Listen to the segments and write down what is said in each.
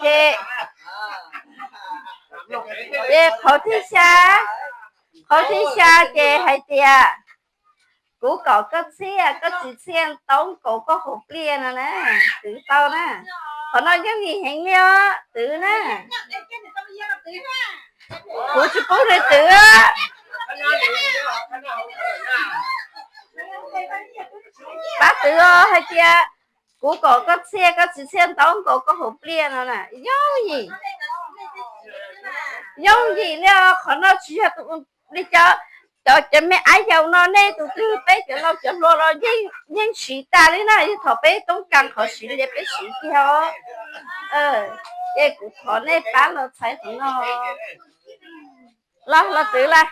Ces, ces qhov thib xya, qhov thib xya ces hais tias, kuv kom koj txhiaj, koj tsis txhiaj ntau nkaus koj hauv pliaj no na, twv tau na. Qhov no yooj yim heev li os, twv na. Kuv tsis pub nws twv. Pab twv os, hais tias, kuv kom koj txhiaj, koj tsis txhiaj ntau nkaus koj hauv pliaj no na, yooj yim. Yooj yim li os, qhov no tsis yog li cov, cov, cov me ab yaus no, nej tus twg peb cov laus cov hluas los yeej siv tas li na, yog thaum peb toob kas qhov siv li peb siv tiag os. Ces kuv thov nej pab los txhais qhov no. Los, los twv lawm.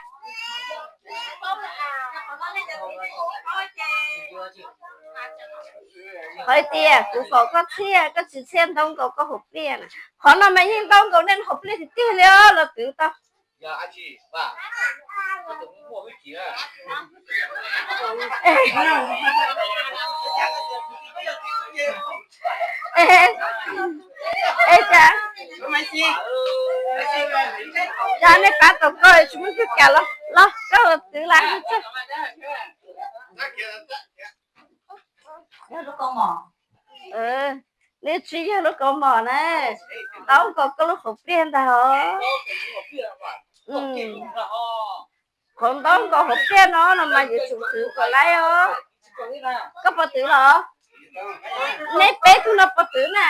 Hais tias kuv kom koj txhiaj, koj tsis txhiaj ntau nkaus koj hauv pliaj na. Qhov no mas yeej ntau nkaus nej hauv pliaj tiag tiag li os, los twv tau. Es cas, cas nej pab tau koj tsis muaj twg kam los, los koj twv lawm. Nej tsis yog lub kaus mom na, ntau nkaus koj lub hauv pliaj ntag os. Qhov ntau nkaus hauv pliaj no no mas yuav tsum twv kom laib os. Koj puas twv los? Nej peb tug no puas twv na?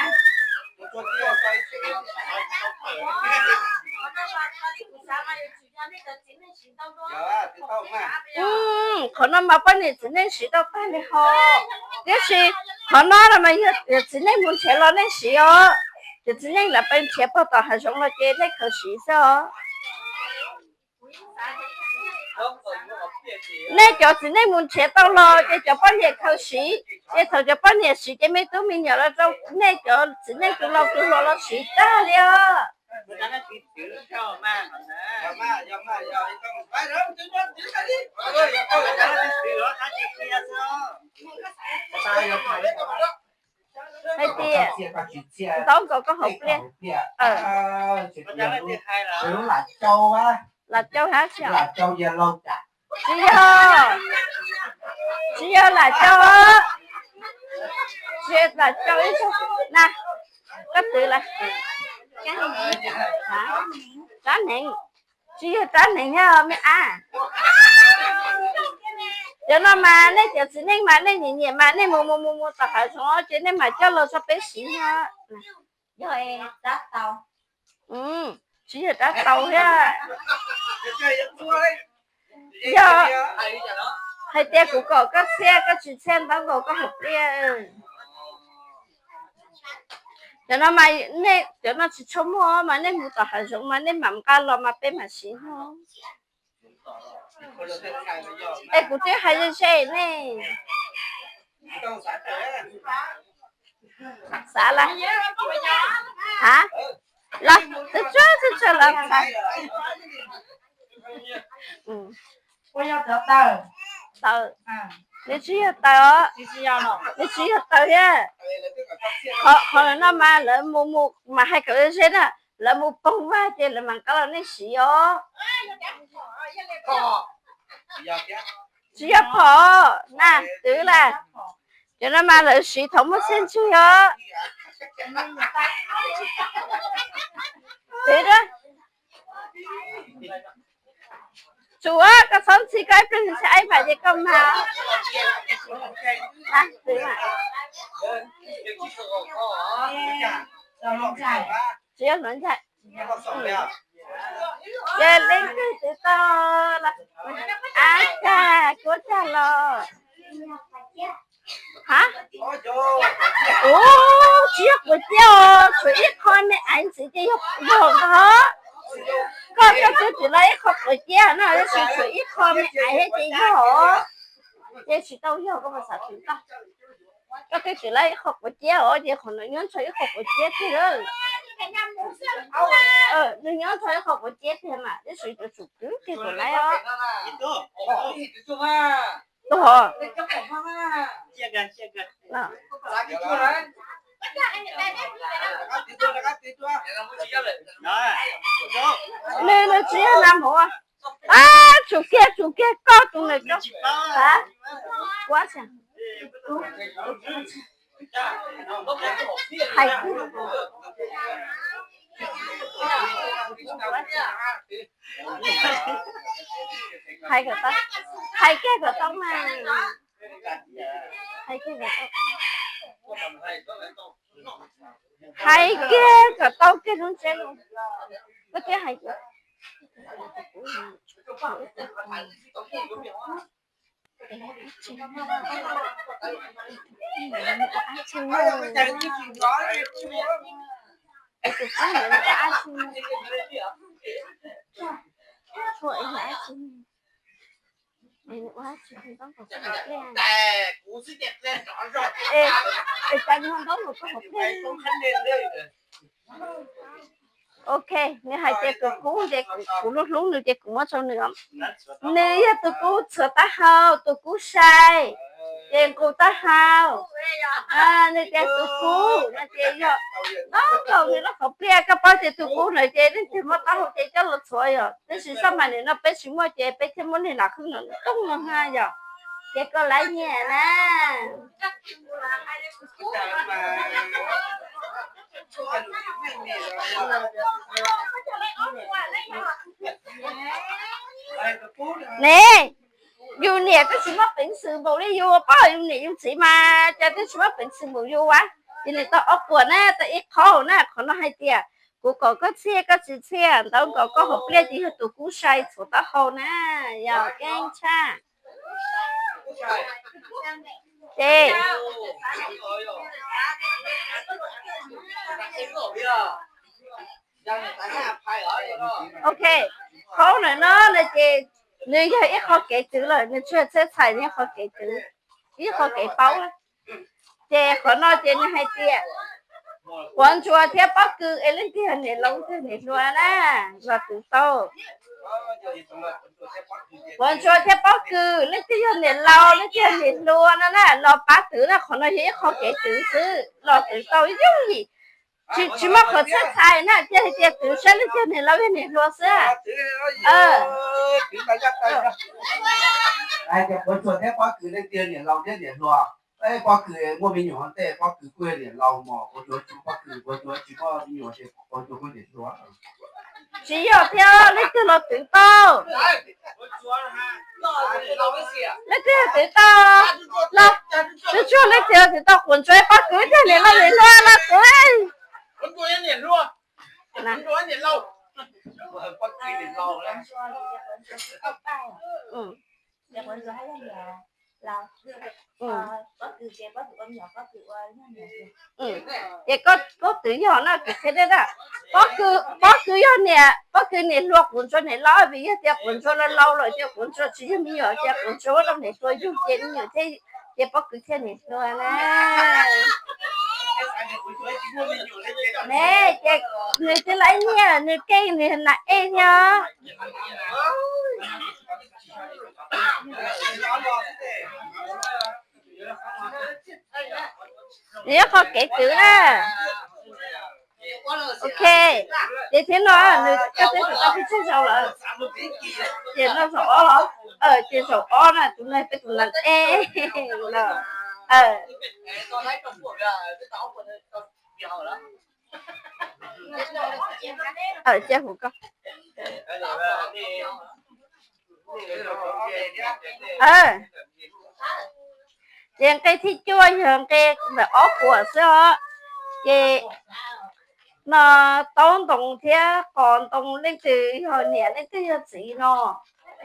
Qhov no mas poj niam txiv neej siv tau tag li ho, tiam sis qhov no no mas yog txiv neej mus nrhiav los nej siv os. Ces txiv neej lawv pais nrhiav puag tom hav zoov los ces nej khaws siv xwb os. Nej cov txiv neej mus nrhiav tau los ces cov poj niam khaws siv, ces thaum cov poj niam siv ces me tub me nyuam los rau nej cov txiv neej tus laus tus hluas los siv tag li os. Hais tias, ntau nkaus koj hauv pliaj. Lam cau hab tsis yog, tsis yog lam cau, tsis yog lam cau ib tug na, koj twv lawm. Rab hneev, tsis yog rab hneev thiab me ab. Cov no mas nej cov txiv neej mas nej nyiam nyiam mas nej mus mus mus mus tom hav zoov ces nej mam coj los rau peb siv no. Tsis yog rab taus thiab. Yog hais tias kuv kom koj txhiaj, koj tsis txhiaj ntau nkaus koj hauv pliaj. Cov no mas nej, cov no tsis tshua muaj mas nej mus tom hav zoov mas nej mam nqa los mas peb mam siv no. Es kuv twb hais ze ze ne. Xav lawm. Ha? Los twb tsuag twb tsuag los xav. Taws. Nws tsis yog taws os. Nws tsis yog taws thiab. Qhov, qhov no mas lawv mus mus mas hais kom ze na, lawv mus poog vag ces lawv mam nqa los nej siv os. Tsis yog phom na, twv lawm. Cov no mas lawv siv thaum muaj txiaj ntsig os. Twv, tsuav koj txhob ntxhi koj ib pliag ntshe ib vam ces koj mag. Twv, tsis yog hluav ncaig. Ces leej twg twv tau los, ab tag kuv tag los. Ha? Ub, tsis yog quav ciab os, tshuav ib qho me aiv ntxiv ces yog, yog os. Koj twb twv los ib qho quav ciab no, tab sis tshuav ib qho me aiv thiab ces yog os. Ces tsis tau yog, koj puas xav twv tau? Koj twb twv los ib qho quav ciab os, ces qhov no nyob nrho ib qho quav ciab tiag. Nws nyob nrho ib qho quav ciab tiag mas, tab sis yuav tsum twv kiag kom laib os. Tus hov. Nws, nws tsis yog nas mov. Tsum kiag, tsum kiag, koj tus nws cov. Kuv, hais, hais kiag kom tau mas. Hais kiag kom tau. Hais kiag kom tau kiag lub tsev lus. Koj thiaj hais tias, es tus pab ntawd nws ua dab tsi no? Tshuaj es ua dab tsi? Es nws ua dab tsi ntaub nkaus koj hauv pliaj? Es, es cas nws ho ntaub nkaus koj hauv pliaj? Ok, nws hais tias tus kub ces kuv, kuv hlub hlub nws ces kuv muab rau nws os. Nws yog tus kub txhuav taub hau, tus kub sai, ces nqus taub hau. Nws tias tus kub no ces yog ntaub nkaus nws lub hauv pliaj. Koj paub tias tus kub no ces leej twg muab taub hau ces coj los txhuav yom, tab sis xab mas nim no peb tsis muaj ces peb thiaj muab niag lam khwb no tooj no ha yom. Ces koj lab nyiaj na. Ne, yus niam twb tsis muaj peev xwm npaum li yus, paub yus niam yus txiv mas cas twb tsis muaj peev xwm npaum yus as. Ces nws tau ob puas na, tau ib qho na, qhov no hais tias kuv kom koj txhiaj koj tsis txhiaj, ntaub nkaus koj hauv pliaj ces yog tus kub sai txhuav taub hau na, yog keeb tshaj. Ces ok, qhov no no ces nws yog ib qho kev twv lawm, nws tsis yog txhiaj txhais, nws yog qho kev twv, ib qho kev paub. Ces qhov no ces nws hais tias quav ntsuas thiab pob kws es leej twg yog niam laus thiab niam hluas na, los twv tau. Quav ntsuas thiab pob kws leej twg yog niam laus leej twg yog niam hluas no na, los pab twv na, qhov no yog ib qho kev twv xwb, los twv tau yooj yim. Tsis, tsis muaj qhov txhiaj txhais na, cia hais tias twv saib leej twg niam laus yog niam hluas xwb. Hais tias quav ntsuas thiab pob kws leej twg niam laus thiab niam hluas? Pob kws muaj me nyuam ua ntej, pob kws kuj yog niam laus mog, quav ntsuas tsis muaj pob kws, quav ntsuas tsis muaj me nyuam ces quav ntsuas kuj niam hluas. Tsis yog thiab, leej twg los twv tau? Leej twg twv tau? Los, twb tsuag leej twg twv tau quav ntsuas pob kws thiab niam laus niam hluas los twv. Ces koj, koj twv yog no kuv qhia deb na. Pob kws, pob kws yog niam, pob kws niam hluas, quav ntsuas niam laus, vim yog tias quav ntsuas laus laus lawm ces quav ntsuas tsis yog me nyuam, ces quav ntsuas muab rau niam hluas yug ces me nyuam thiaj, ces pob kws thiaj niam hluas na. Ne, ces nws twb lab nyiaj, nws keej nws na ej thiab. Nws yog qhov kev twv na. Ok, ces thiab no nws, koj twb tau peb tseg zaum lawm. Ces no zaum ob, ces zaum ob na, tus no peb tus nas ej no. Ces nqe thib cuaj yog nqe ntawm ob puas xwb os. Ces no taub ntoo thiab qos ntoo leej twg yog niam leej twg yog txiv no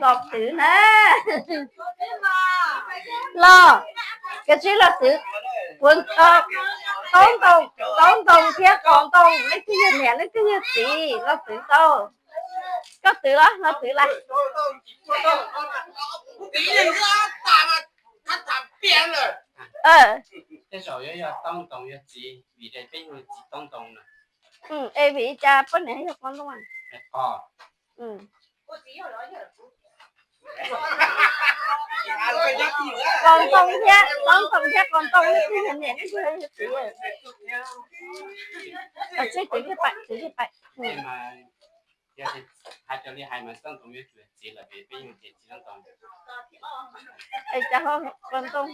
los twv na. Los, kav tsij los twv. Taub ntoo, taub ntoo thiab qos ntoo leej twg yog niam leej twg yog txiv los twv tau. Koj twv los, los twv lawm. Tej zaum yuav yog taub ntoo yog txiv, vim peb yog txiv taub ntoo na. Es vim li cas poj niam yog qos ntoo? Qaus Ntoo thiab, Qaus Ntoo thiab Qaus Ntoo, nej twb yog niam, nej twb yog txiv. Tsis, txiv thiaj pais, txiv thiaj pais. Hais li hais mas Txawj Ntoo yuav tsum txiv lawm vim peb yog txiv Txawj Ntoo. Cas ho Qaus Ntoo,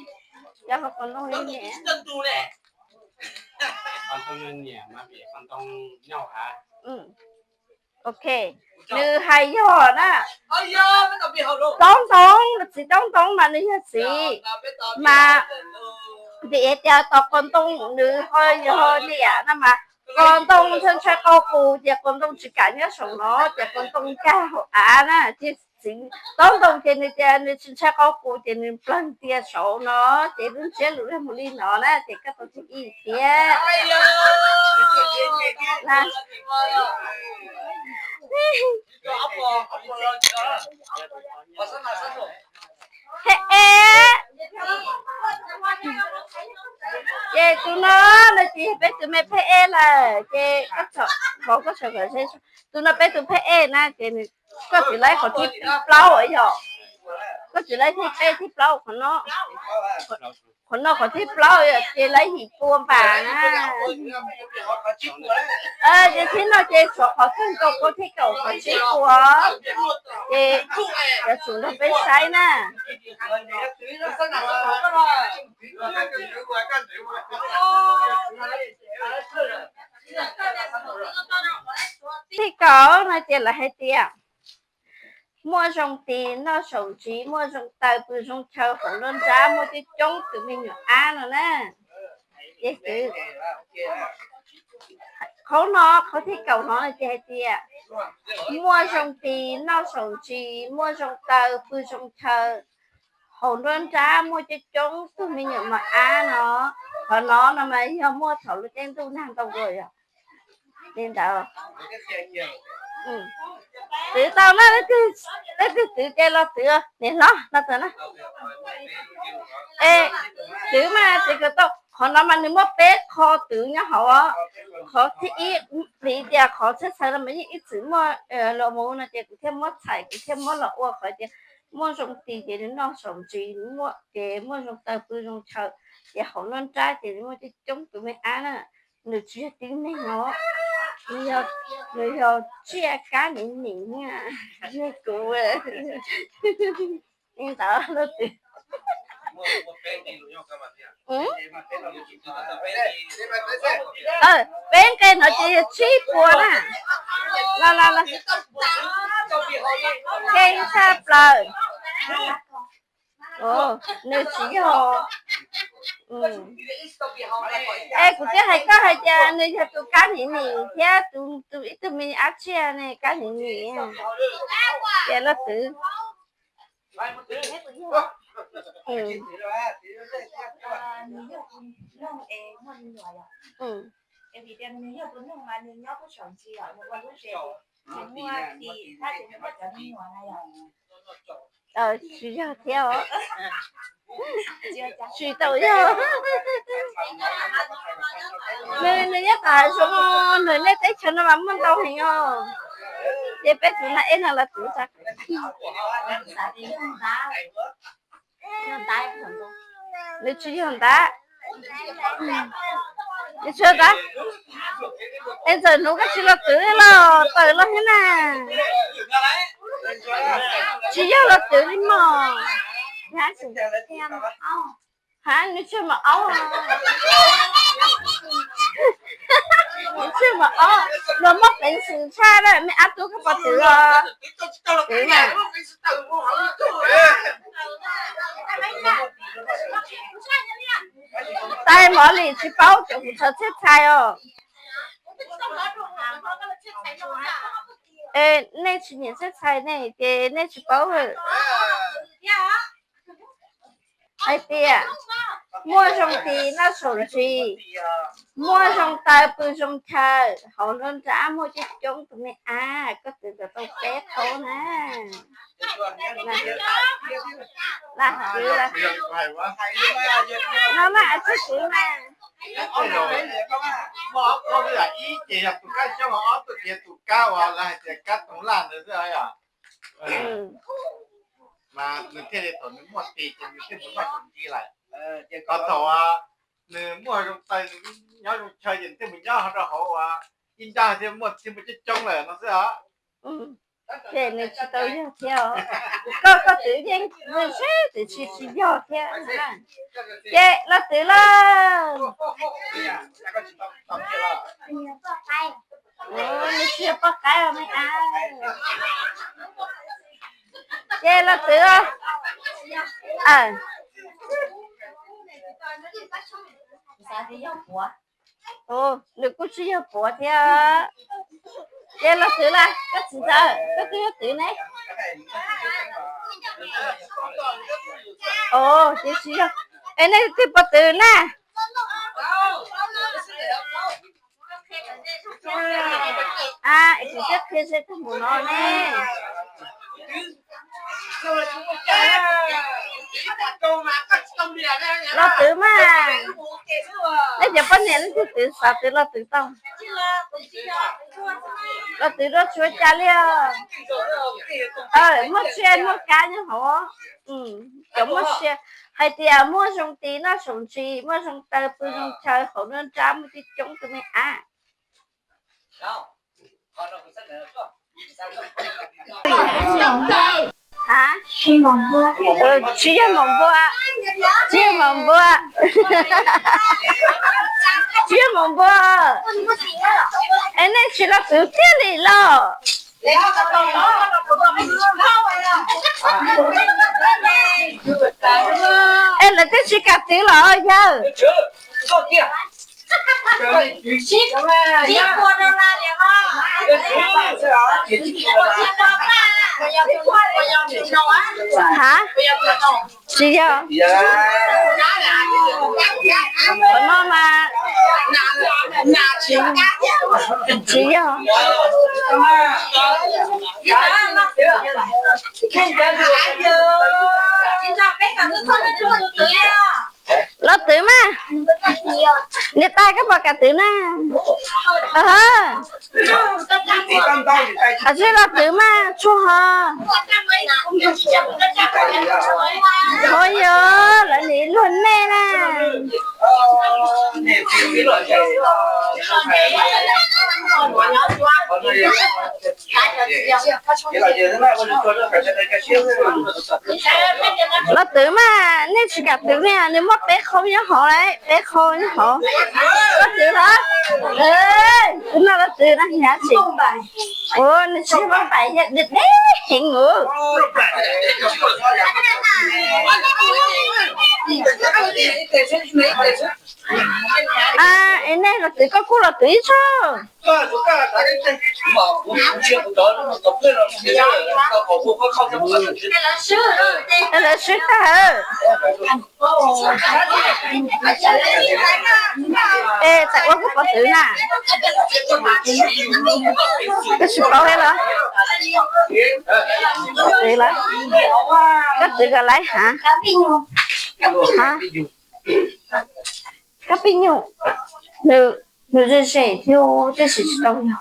cas ho Qaus Ntoo yog niam? Qaus Ntoo yog niam mas vim Qaus Ntoo nyob hauv av. Ok, nws hais yog na. Qaub Ntoo, txiv Qaub Ntoo mas nws yog txiv, mas vim tias tos Qaus Ntoo nws ho yog niam no mas Qaus Ntoo ntshai ntshai qau qus ces Qaus Ntoo tsis kam nyob saum no ces Qaus Ntoo nkag hauv av na. Ces txiv Qaub Ntoo ces nws tias nws tsis ntshai qau qus ces nws plawg tias saum no, ces lub ntsiab lus mus li no na ces koj tau thib ib thiab. Pheb ej. Ces tus no no ces peb tus me pheb ej lawm ces koj txhom pauv koj sawv kom ze. Tus no peb tus pheb ej na ces koj txiv laib qhov thib plaub yog, koj txiv laib thib peb thib plaub qhov no. Qhov no qhov thib plaub yog ces laib yim pua npam na. Ces thib no ces tshuav qhov kawg nkaus qhov thib kaum qhov tsib pua. Ces yuav tsum nrog peb saib na. Thib kaum no ces lawv hais tias muaj zoo tis noj saum ntsis, muaj zoo taw pw zoo chaw, hauv nruab nrab muaj coob coob tus me nyuam ab no na. Ces qhov no, qhov thib kaum no ces hais tias muaj zoo tis noj saum ntsis, muaj zoo taw pw zoo chaw, hauv nruab nrab muaj coob coob tus me nyuam mos ab no. Qhov no no mas yog muaj thaum lub caij ntuj nag ntau dua yog li ntawd. Twv tau na, leej twg twv ces los twv, niam hlob los twv na. Es twv mas twv kom tau, qhov no mas nws muaj peb qho twv nyob hauv. Qhov thib ib, vim tias qhov txhawv txhawv no mas yeej ib txwm muaj los mus no ces kuv thiaj muab txhais, kuv thiaj muab los ua qhov tias muaj zoo tis ces nws noj saum ntsis, muaj ces muaj zoo taw pw zoo chaw, ces hauv nruab nrab ces nws muaj coob coob tus me ab na. Nws tsis yog tib neeg os, nws yog tsiaj kab nim nim, yog kuv li ntawd los twv. Peb nqe no ces yog tsib pua na. Los los los, keej tshaj plaws. Nws tsis yog. Es kuv twb hais koj hais tias nws yog tus kab nim nim thiab tus ib tug me ab tsiaj ne, kab nim nim. Ces los twv. Tsis yog thiab os. Tsis tau yog. Nws, nws nyob tom hav zoov, nws nej teb chaws no mas muaj ntau heev os. Ces peb tus na ej no los twv tso. Nws tsis yog ntawd. Nws tsis yog ntawd. Es Ntxawm Hnuv koj tsis los twv los tawm los thiab na. Tsis yog los twv li mog. Hab nws tsis mas aub. Nws tsis mas aub. Luag muab peev xwm tshaj lawm, me ab tub koj puas twv os? Twv na. Tais Mov Lis tsis paub cov kuv txhawj txhais os. Nej tsis nyiam txhawj txhais ne ces nej tsis paub. Hais tias muaj zoo tis noj saum ntsis, muaj zoo taw pw zoo chaw, hauv nruab nrab muaj coob coob tus me ab, koj twv kom tau peb qho na. Lam twv, no mas tsis twv mas. Ib ces yog tus kab xyoob, ob tus ces tus kab uas lawv hais tias kab toov laj ntawd xwb os. Mas nws thiaj li thaum nws muaj tis ces nws thiaj mus noj tsuas ntsis lawm. Ho thaum nws muaj zoo taw, nws nyob zoo chaw ces nws thiaj mus nyob rau hauv ua ib nrab thiab muaj thiab muaj coob coob lawm no xwb os. Ces nws tsis tau yog thiab os. Koj, koj twv yeej nws seb twv tsis, tsis yog thiab. Ces los twv lawm. Nws tsis yog poj qaib me a. Ces los twv. Nws kuj tsis yog puav thiab. Ces los twv lawm, koj txiv ntxawm, koj twb yog twv ne. Ces tsis yog. Es nej twb puas twv na? Es kuv twb qhia ze tag npaum no ne. Los twv mas. Nej cov poj niam leej twg twv xav twv los twv tau. Los twv dua tsis ua cas li os. Muaj tsiaj muaj kab nyob hauv. Cov muaj sia, hais tias muaj zoo tis noj tsuas ntsis, muaj zoo taw pw zoo chaw, hauv nruab nrab muaj coob coob tus me ab. Tsis yog maum npua, tsis yog maum npua, tsis yog maum npua. Es nej tsis los twv tiag li los? Es lawv twb tsis kam twv los yawg. Hav, tsis yog. Qhov no mas tsis yog. Los twv mas. Niam tais koj puas kam twv na? Tsis los twv mas tsuag ho. Ho yog lawv nim luag nej na. Los twv mas, nej tsis kam twv ne, nws muaj peb qhov nyob hauv lauj, peb qhov nyob hauv. Los twv los? Twv no los twv no, yog tsis, ua nws tsis muaj pais, yog deb deb heev os. Es nej los twv, koj kuj los twv ib tsob. Lawv swb tag. Es txawm ua kuj pov twv na. Koj tsis paub thiab los? Twv lawm. Koj twv kom laiv hav. Kab pib nyuj, nws ze ze thiab tab sis tsis tau yog.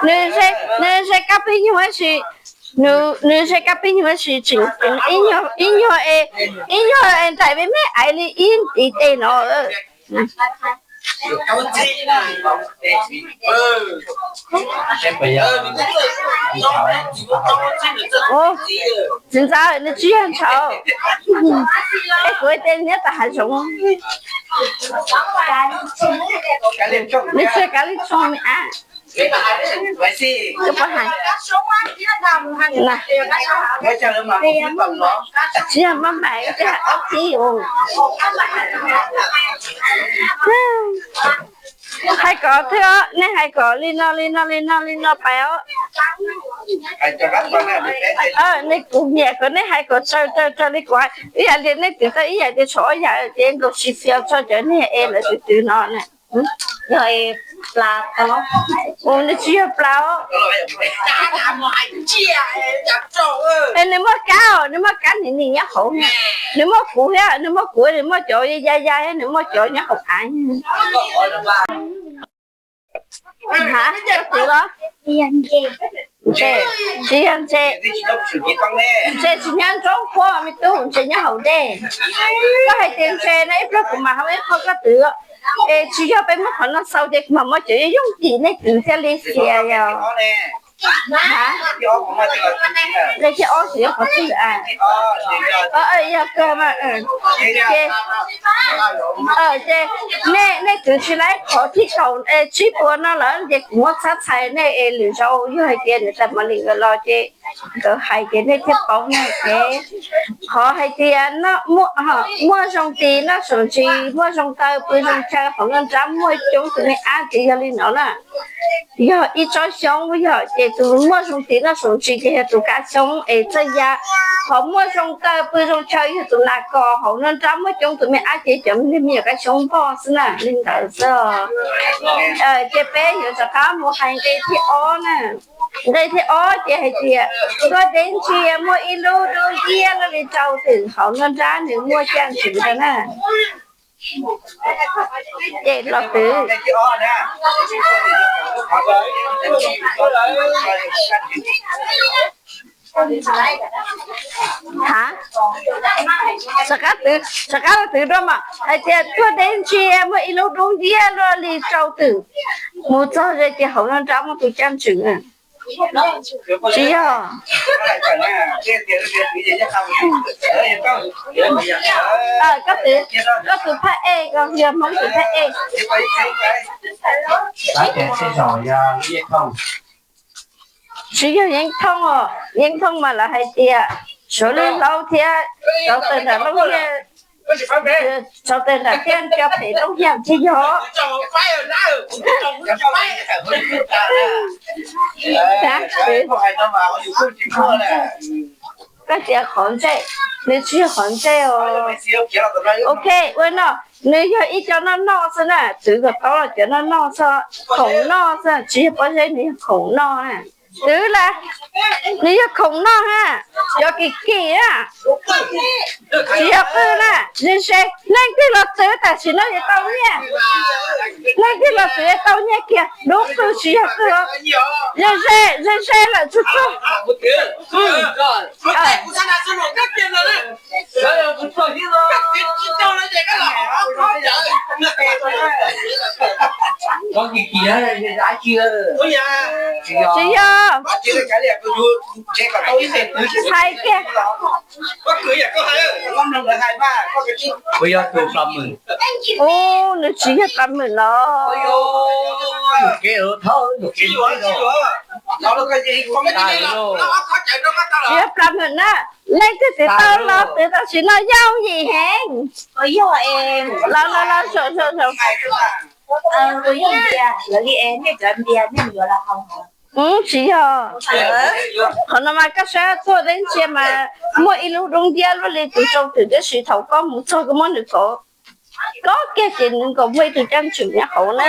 Nws ze, nws ze kab pib nyuj tab sis, nws ze kab pib nyuj tab sis tseem ib nyuag, ib nyuag es nraim me me aiv li ib ntiv tes no. Txiv ntxawm, nws tsis yog ntshauv. Es kuv tias nyob tom hav zoov. Nws tsis yog kav liam tsoo me ab. Koj puas hais? Tsis yog maj npaim, koj hais ob peb os. Hais kom thiab, nej hais kom li no li no li no li no pais os. Nej kuv nyiam kom nej hais kom tsawg tsawg tsawg li kuv hais. Ib yam li nej twv tau ib yam tias tshuav ob yam ces nkaus tsis fias txog cov niag es lawv twv twv no na. Yog plas, nws tsis yog plas. Es nws muaj kab os, nws muaj kab nim nim nyob hauv. Nws muaj kuv thiab, nws muaj kuv, nws muaj cov ya ya, nws muaj cov nyob hauv av. Hav, koj twv los? Ntses, tsis yog ntses, ntses tsis nyob nroo puab me tub, ntses nyob hauv dej. Koj hais tias ntses no ib pliag kuv mam ho ib qho koj twv. Es tsis yog peb muab qhov no xaus ces kuv mam muab cov yooj yim nej kwv thiaj li xia yog. Leej thib ob tsis yog qhov twg a? Yog kawg mas. Ces, ces nej, nej kwv tsis laib qhov thib kaum tsib puas no lawm ces kuv muab txhab txhais nej es lwm zaus yog hais tias nws tas mos lim nkawd los ces nkawd hais ces nej thiaj paub ne. Qhov hais tias muaj zoo tis noj saum ntsis, muaj zoo taw pw zoo chaw hauv nruab nrab muaj coob tus me ab ces yog li no na. Yog ib tsob xyoob yog ces tus muaj zoo tis noj saum ntsis ces yog tus kav xyoob es txawj ya. Qhov muaj zoo taw pw zoo chaw yog tus nas kos hauv nruab nrab muaj coob tus me ab ces cov me nyuam kav xyoob npog xwb na, li ntawd xwb. Ces peb yuav rov qab mus hais nqe thib ob na. Nqe thib ob ces hais tias tuaj deb ntsia muaj ib lub dub nciab luaj li rau twm hauv nruab nrab nws muaj caj ntswm rau na. Ces los twv. Ha, rov qab los twv dua mas hais tias tuaj deb ntsia muaj ib lub dub nciab luaj li rau twm mus txog ze ces hauv nruab nrab muaj tus caj ntswm. Tsis yog. Koj tus phab ej, koj yog Hmoob tus phab ej. Tsis yog Yeeb Thooj os, Yeeb Thooj mas lawv hais tias Suav Lwj Hlaub thiab Tsov Tawg Nram Looj Hiaj, Tsov Tawg Nram Tiaj Nco Phem Looj Hiaj thiaj yog. Koj tias qhov ntsej, nws tsis yog qhov ntsej os. Ok, ua no, nws yog ib co noj noj xwb na, twv kom tau los cov noj noj xwb, khoom noj xwb, tsis yog pob zeb, nws yog khoom noj na. Twv las, nws yog khoom noj ha, cov kim kim na. Tsis yog qwj na, ze ze, leej twg los twv tam sim no yuav tau nyiaj. Leej twg los twv yuav tau nyiaj kiag, lub qwj tsis yog qwj. Ze ze, ze ze lawm tsuag tsuag. Tsis yog. Hais kiag. Ub, nws tsis yog plas mawm los. Tsis yog plas mawm na. Leej twg twv tau los twv tam sim no yooj yim heev. Los los los, zaum zaum zaum. Tsis yog. Qhov no mas koj saib tuaj deb ntsia mas muaj ib lub dub nciab luaj li tus rau twm, tiam sis thaum koj mus txog koj muab nws kov, kov kiag ces nws nkaus muaj ib tug caj ntswm nyob hauv na.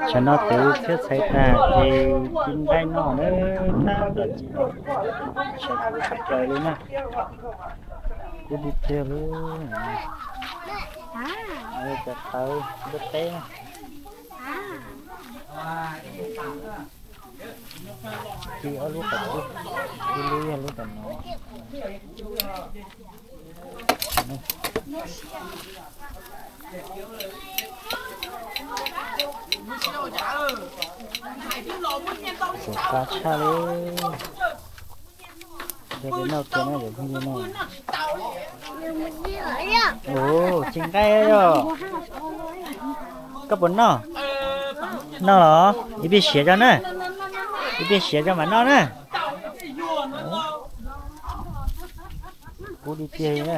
Tsam no twv txhiab txhais tag ces ci nqaij noj na, tab tom ci nqaij tshaj plaws li na. Kub tiag tiag li. Cov tawv npua teb na. Ci ob lub qhov twb, ib lub yog lub tom no. Tsuas qab tshaj li. Yog peb noj kiag na cov phooj ywg na. Ua ci nqaij yog. Koj puas noj? Noj los ib pliag siav tso na. Ib pliag siav tso mam noj na. Kub tiag tiag li na.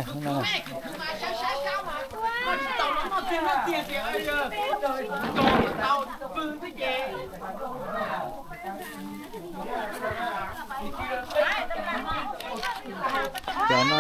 Cov no,